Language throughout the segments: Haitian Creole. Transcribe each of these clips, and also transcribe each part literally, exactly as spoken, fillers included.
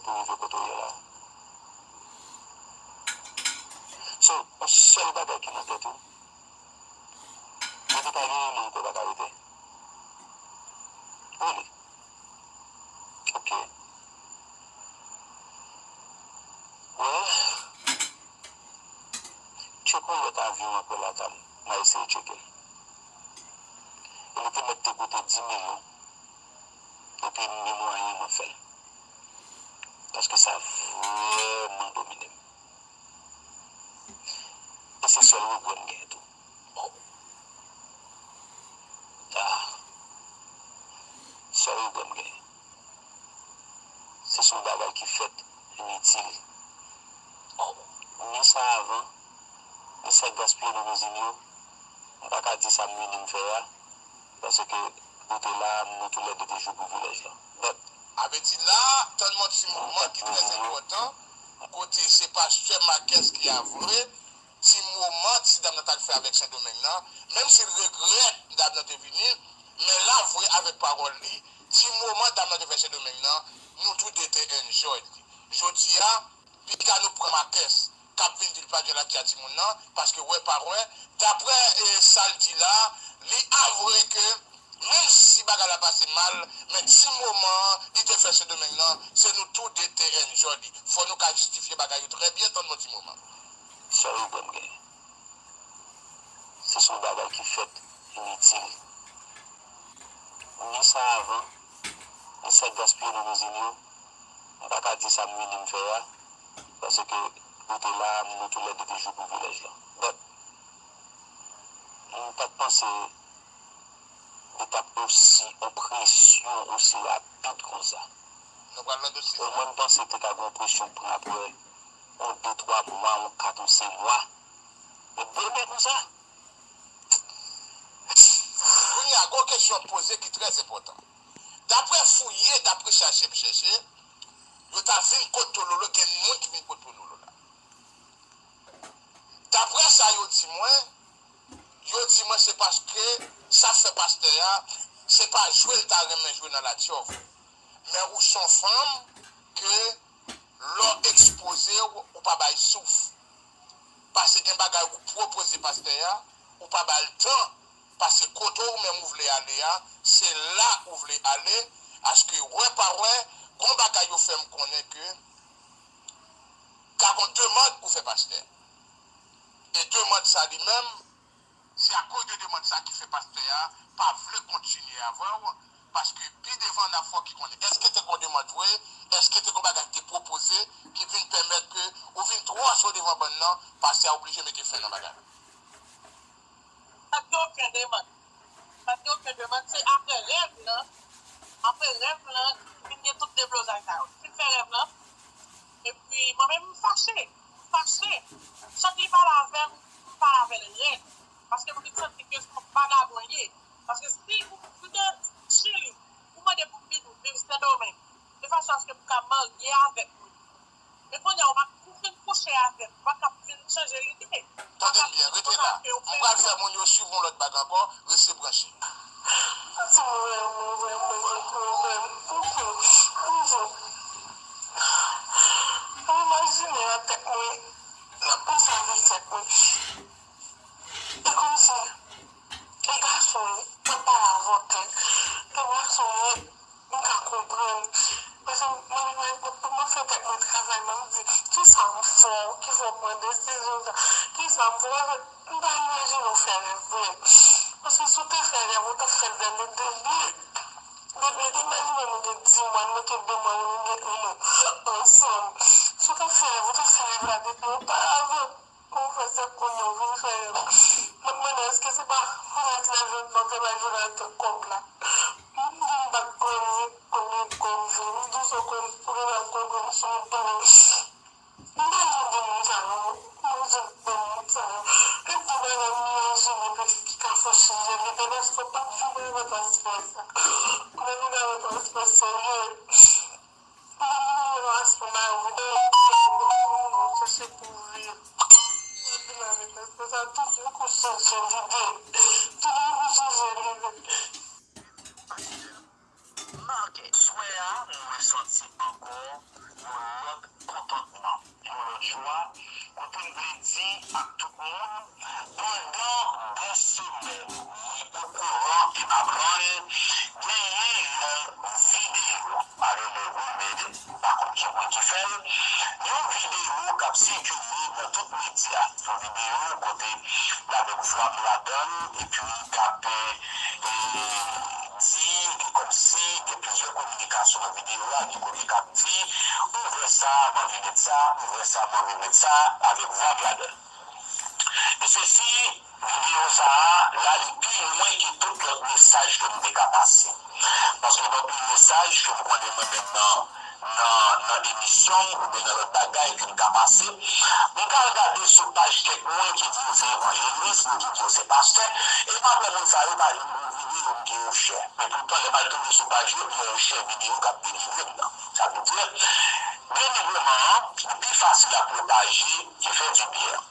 pou rive kote w ye la. So, yon sèl bagay ki nan tèt ou, rete pa gen yon moun ke w pa ka rete. Really? Ok. Well, tcheke yon lòt avyon ankò la, Tam. M a eseye tcheke l. E li te mèt te koute dis milyon. Epi m gen mwayen mwen fè l. Paske sa vrèman domine m. E se sèl regrè m genyen tou. Oh. Ah. Sèl regrè m genyen. Se sou bagay ki fèt initil. Oh. Ni sa avan, ni sa k gaspiye nan kouzin yo. M pa ka di sa m vini m fè a. Paske ou te la, nou toulède te jwi privilèj lan. But, sa vle di la, tann m yon ti moman ki trè enpòtan, kote se pastè Marques ki avwe ti moman ti dam nan t al fè avèk Sendomeng nan, menm si l regrèt dam nan te vini, men l avwe avèk pawòl li, ti moman dam nan te fè Sendomeng nan, nou toude te enjoy li. Jodi a, piga nou pran Marques k ap vin di l pa dwe lakay a timoun nan, paske wè pa wè, daprè, e, sa l di la, li avwe ke menm si bagay la pase mal, men ti moman li te fè Sendomeng nan, se nou toude te enjoy li. Fò nou ka jistifye bagay yo trè byen, tann m yon ti moman. Sèl regrè m genyen, se sou bagay ki fèt initil. Ni sa avan, ni sa k gaspiye nan kouzin yo, m pa ka di sa m vini m fè a, paske ou te la, nou toulède te jwi privilèj lan. But, m pa t panse li t ap osi, yon presyon osi rapid konsa. Nou pral nan dosye sa. Mwen, m panse te ka gen yon presyon k pran apre yon de, twa mwa, yon kat, yon senk mwa. Men demen konsa. Kounye a, gon kesyon ap poze ki trè enpòtan. Daprè fouye, daprè chache m chèche, yo ta vin kot Tololo, gen moun ki vin kot Tololo la. Daprè sa yo di mwen, yo di mwen se paske sa fè pastè a, se pa jwe l ta renmen jwe nan La Tjòv. Men ou se yon fanm ke lè w ekspoze w, ou pa bay souf. Paske gen bagay ou pwopoze pastè a, ou pa ba l tan. Paske kote ou menm ou vle ale a, se la ou vle ale. Aske wè pa wè, gon bagay yo fè m konnen ke ka gon demann ou fè pastè. E demann sa li menm, se akoz de demann sa ki fè pastè a pa vle kontinye avè w, paske pi devan n a fè w ki konnen. Èske te gon demann vre? Èske te gon bagay ki te pwopoze ki vin pèmèt ke ou vin twò cho devan bann nan, pastè a oblije mete fen nan bagay la? Pa t gen okenn demann. Pa t gen okenn demann. Se apre rèv lan, apre rèv lan, vin gen tout deblozay sa yo. Fin fè rèv lan, epi mwen menm m fache. M fache. Chak li pale avè m, m pale avè l rèd. Paske m vin santi ke se yon vagabon l ye. Paske si ou, ou te Chili, ou mande pou m vin viv Sendomeng, de fason aske pou ka marye avèk mwen. Men kounye a, ou pa, ou fin kouche avè m, ou pa ka vin chanje lide. Tande m byen, rete la. M pral fè moun yo swiv yon lòt bag ankò, rete branche. Sa ti mwen vrèman, vrèman gen pwoblèm. Oke, oke. M imajine nan tèt mwen, nan pase nan tèt mwen. E kòmsi, e gason, mwen pale avè w klè. E gason, mwen M ka konprann. Paske mwen, mwen, mwen, mwen fè tèt mwen travay, mwen di, kisa m fè w ki fè w pran desizyon sa? Kisa m fè w? Paske m pa imajine w fè rèv vre. Paske si w te fè rèv, ou t ap fè l dan le délire. Depi, imajine nou gen dis mwa, nou gen de mwa, nou gen yon an ansanm. Si w t ap fè rèv, ou t ap fè rèv la depi oparavan. Konfesè kounye a w vin fè rèv. M ap mande èske se pa Jonathan, Jonathan, se pa Jonathan kòb la. M vin bat kò m, konbyen kòb vre. M di w se kòb, ou genlè konprann sou moun paran. M pa janm gen moun sa yo. M pa janm gen moun sa yo. E tout bagay m imajine petèt ki ka fè w chanje lide, paske w p ap vin avè paspò sa. Ou vin avè paspò serye. Mwen vin nan relasyon mari, mwen chèche pou viv. Mwen vin avèk responsab, tout yon kou chanje lide. Tout yon kou chanje lide. Marques, swè a, mwen santi ankò yon ki fè l, yon videyo k ap sikile nan tout medya. Yon videyo kote l avèk vwa m ladan l, epi k ap, e, di, e kòmsi gen plizyè kominikasyon nan videyo a, gen kote k ap di, ou vè sa, m anvi met sa, ou vè sa, m anvi met sa, avèk vwa m ladan l. E sesi, videyo sa a, l ale pi lwen ke tout lòt mesaj ke m te ka pase. Paske gen anpil mesaj ke m konnen mwen menm nan, nan, nan emisyon m oubyen nan lòt bagay ke m ka pase. M ka al gade sou paj kèk moun ki di yo se evanjelis, moun ki di yo se pastè, e m ap wè moun sa yo pa janm gon videyo m di yo share. Men poutan, lè m al tonbe sou paj yo, yo share videyo k ap denigre m nan. Sa vle di, denigreman an, li pi fasil a pwopaje ke fè dibyen.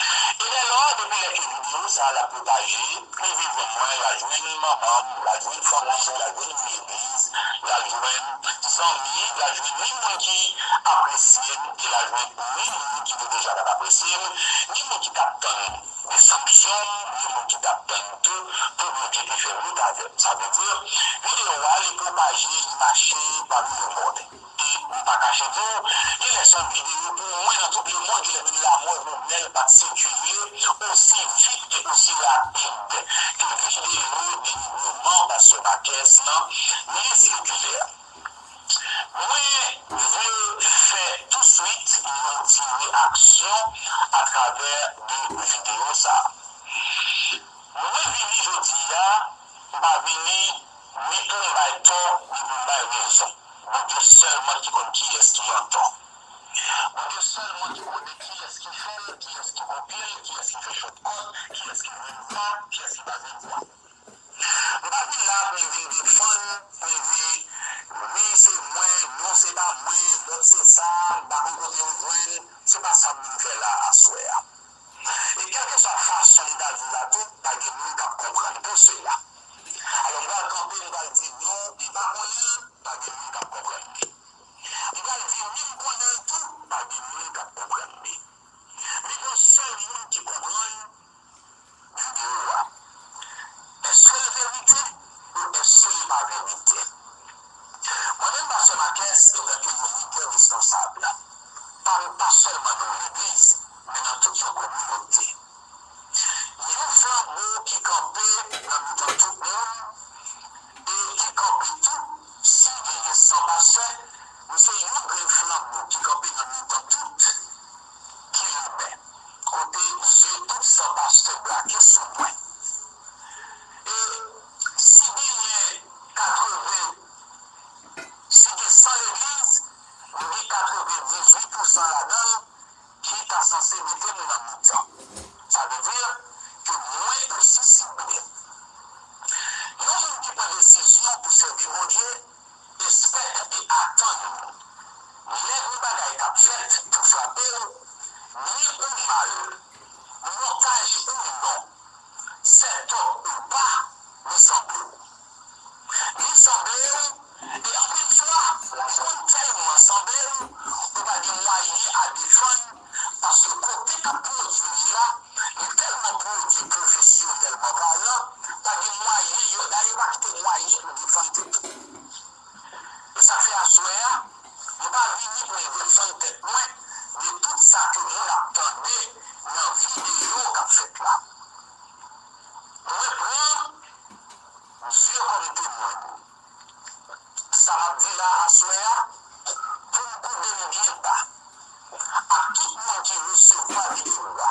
E lè lò, depi lè ke videyo sa a l ap pwopaje, li vin jwenn mwen, l al jwenn manman m, l al jwenn fanmi m, l al jwenn legliz, l al jwenn zanmi, l al jwenn ni moun ki apresye m, e l al jwenn ni moun ki te deja t ap apresye m, ni moun ki t ap tann deskripsyon m, ni moun ki t ap tann tou pou Bondye te fè wout avè m. Sa vle di, videyo a, li pwopaje, li mache pami lemonn. E m pa kache di w, gen lè se yon videyo pou mwen nan tout lemonn, gen lè menm lamò Jovenel pa t sikile osi vit e osi rapid ke videyo denigreman pastè Marquez lan li sikile a. Mwen vle fè touswit yon ti reyaksyon atravè de videyo sa a. Mwen vini jodi a, m pa vini ni pou m bay tò, ni pou m bay rezon. Bondye sèlman ki konn kiyès ki an tò. Bondye sèlman ki konnen kiyès ki fè l, kiyès ki kopye l, kiyès ki fè shortcut, kiyès ki jwenn vwa, kiyès ki pa jwenn vwa. M pa vin la pou m vin defann, pou m di, wi, se mwen, non, se pa mwen, lòt se sa, m pa konn kote yo jwenn, se pa sa m vin fè la aswè a. E kèlkeswa fason m ta di l la tou, pa gen moun k ap konprann pou sela. Alò, m pral kanpe, m pral di non, m pa konnen l, pa gen moun k ap konprann li. M pral di wi, m konnen l tou, pa gen moun k ap konprann li. Men gen yon sèl moun ki konprann videyo a. Èske l verite ou èske l pa verite? Mwen menm, pastè Marquez, antanke yon lidè responsab, pa, pa sèlman nan yon legliz, men nan tout yon kominote. Yon flanbo ki kanpe nan mitan tout moun e ki kanpe tou, si genyen san pastè, m se yon grenn flanbo ki kanpe nan mitan tout ki limen, kote zye tout san pastè brake sou mwen. E si genyen katreven, si gen san legliz, m gen katrevendizuit pousan ladan l ki ta sanse mete m nan mitan. Sa vle di ke mwen osi sible. Yon moun ki pran desizyon pou sèvi Bondye, espèk e atann lè yon bagay k ap fèt pou frape w, byen ou mal, montaj ou non, sètòp ou pa, li sanble w. Li sanble w, e anpil fwa, li konn tèlman sanble w, ou pa gen mwayen a defann, paske kote k ap pwodui l la, li tèlman pwodui pwofesyonèlman palan, pa gen mwayen, yo, dayè yo pa kite mwayen pou defann tèt ou. E sa k fè aswè a, m pa vini pou m defann tèt mwen de tout sa ke moun ap tande nan videyo k ap fèt la. Mwen pran Dye kòm temwen. Sa m ap di la aswè a, pou m koube m byen ba, ak tout moun ki resevwa videyo a,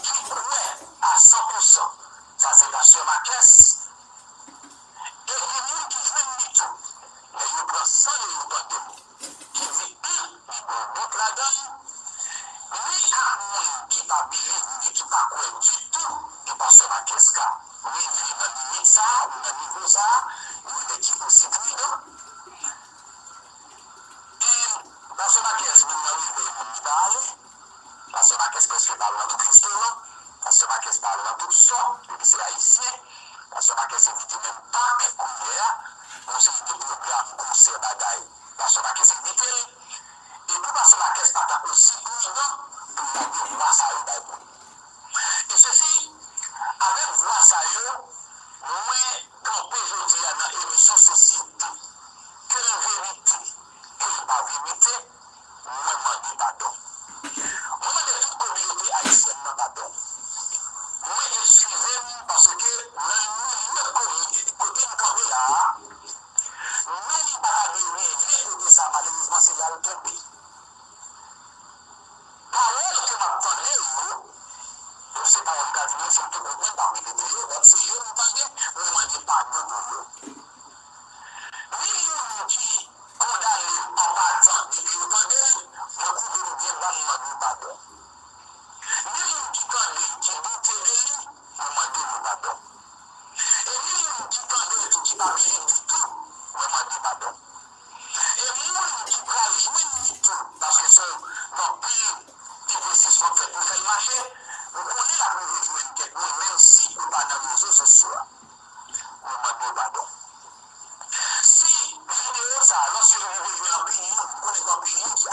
ki kwè a san pousan, sa se pastè Marquez, e gen moun ki jwenn li tou, lè yo pran san yo, yo tande l, ki di, hum, li gen yon dout ladan l, ni ak moun ki pa believe ni ki pa kwè ditou ke pastè Marquez ka rive nan limit sa a ou nan nivo sa a, yon nèg ki osi pridan.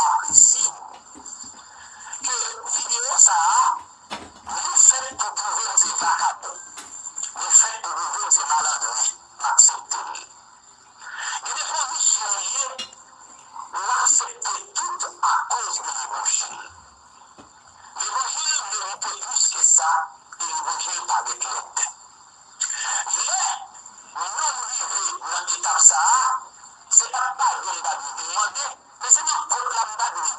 apresye w. Ke videyo sa a, li fèt pou pwouve m se vakabon. Li fèt pou pwouve m se malandren. M aksepte l. Gen de pozisyon ou ye, ou aksepte tout akoz de levanjil. Levanjil merite plis ke sa, e levanjil pa gen lòt. Lè nonm rive nan etap sa a, se pa t padon m ta dwe vin mande, men se nan kont la m ta dwe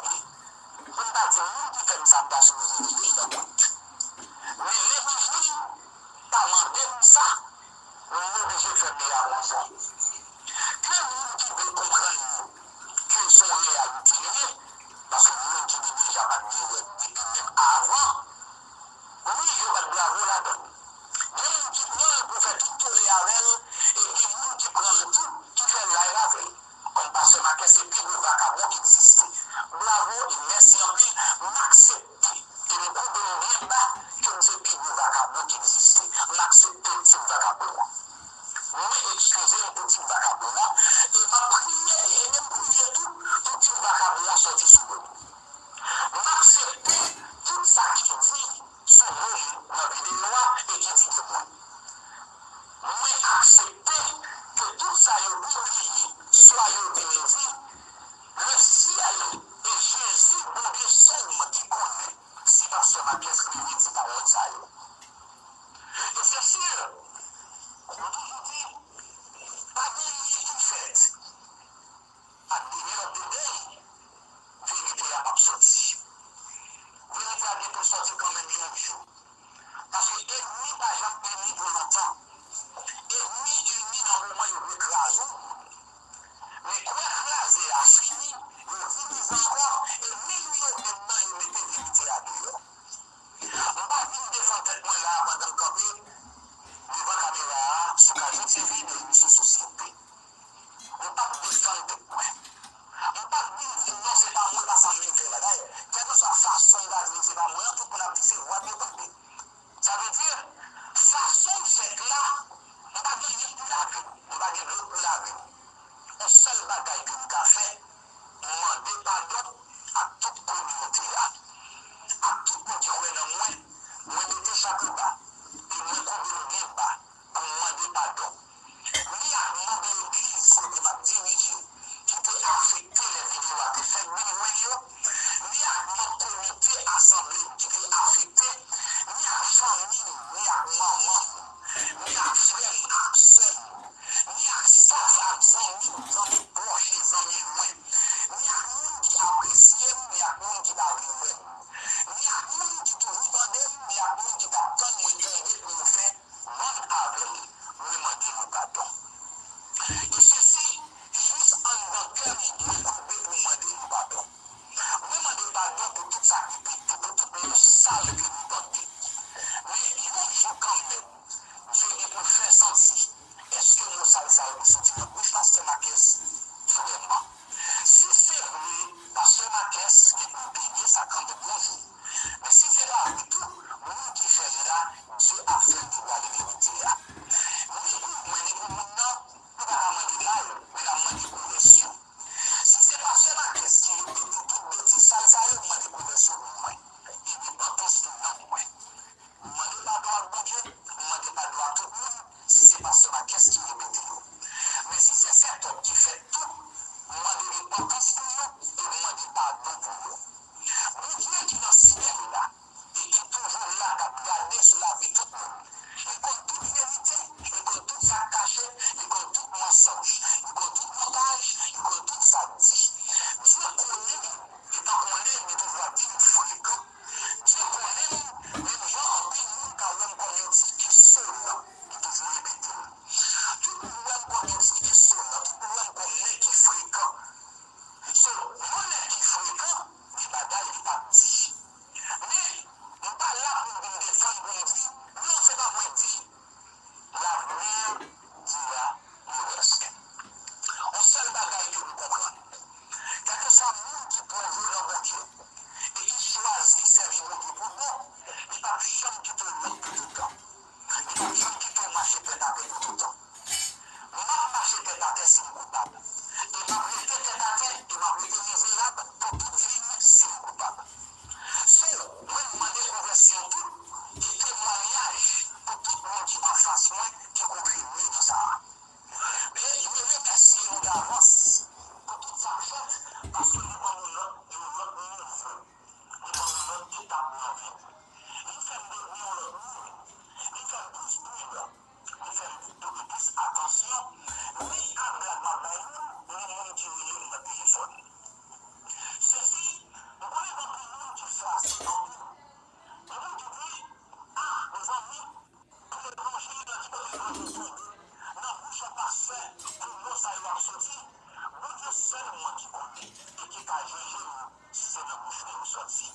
se nan bouch mwen yo sòti.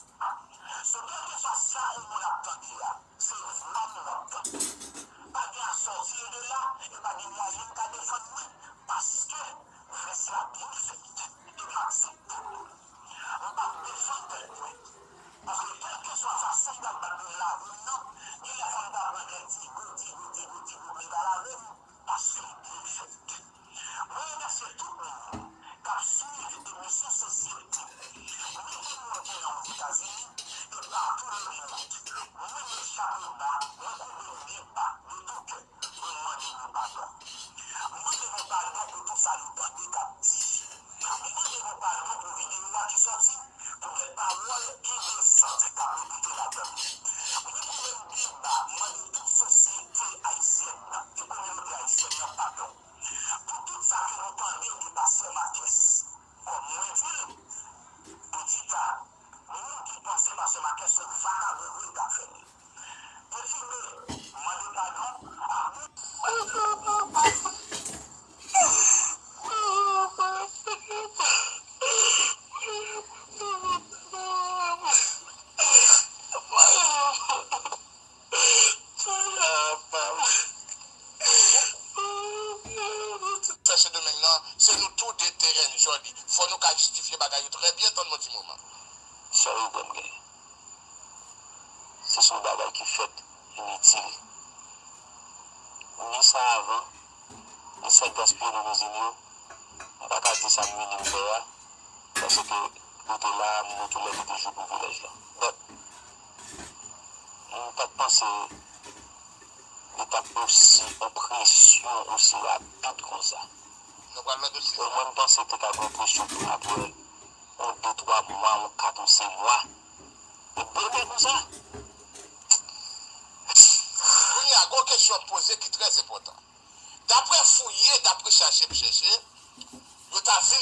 So, kèlkeswa sa yon moun ap tande a, se vwa m w ap tande. Pa gen asòti de la, e pa gen mwayen m ka defann mwen, paske vès la byen fèt, e m aksepte l. M p ap defann tèt mwen. Paske kèlkeswa fason m t ap bat pou m lave m nan, genlè fò m ta pran kèk ti gwo, ti gwo, ti gwo, ti gwo pou m ta lave m, paske l byen fèt. Mwen remèsye tout moun k ap swiv emisyon Sosyete. Ni gen moun ki nan Ozetazini, e patou nan lemond. Mwen met chapo ba, mwen koube m byen ba, de tou kè, mwen mande nou padon. Mwen mande nou padon pou tout sa nou tande k ap di. Mwen mande nou padon pou videyo a ki sòti, pou de pawòl ki enteresan k ap repete ladan l. Mwen koube m byen ba, mwen mande tout sosyete ayisyèn nan e kominote ayisyèn nan padon. Pou tout sa ke nou tande de pastè Makès, kòm mwen di l, Poutita, moun ki panse pastè Makès se yon vakabon vre, li t ap fè l. Peti B, mande padon a moun. Sèche Domeng nan, se nou tou de T N Jòdi. Fò nou ka jistifye bagay yo trè byen, tann mwen ti moman. Sè yo pran gen. Se son bagay ki fèt initil. Ni sa avan, ni sa gaspiye nan mizin yo, m pa ka di sa m minim fè a, paske yo te la, m nou tou lè te jwi privilèj la. But, m pa t panse li t ap osi, yon presyon osi rapid konsa. Nou pral nan dosye. E mwen, m panse te ka gen presyon pou apre yon de, twa mwa, yon kat, yon senk mwa. E bebe konsa. Kounye a, gen yon kesyon ap poze ki trè enpòtan. Daprè fouye, daprè chache m chèche, yo ta vin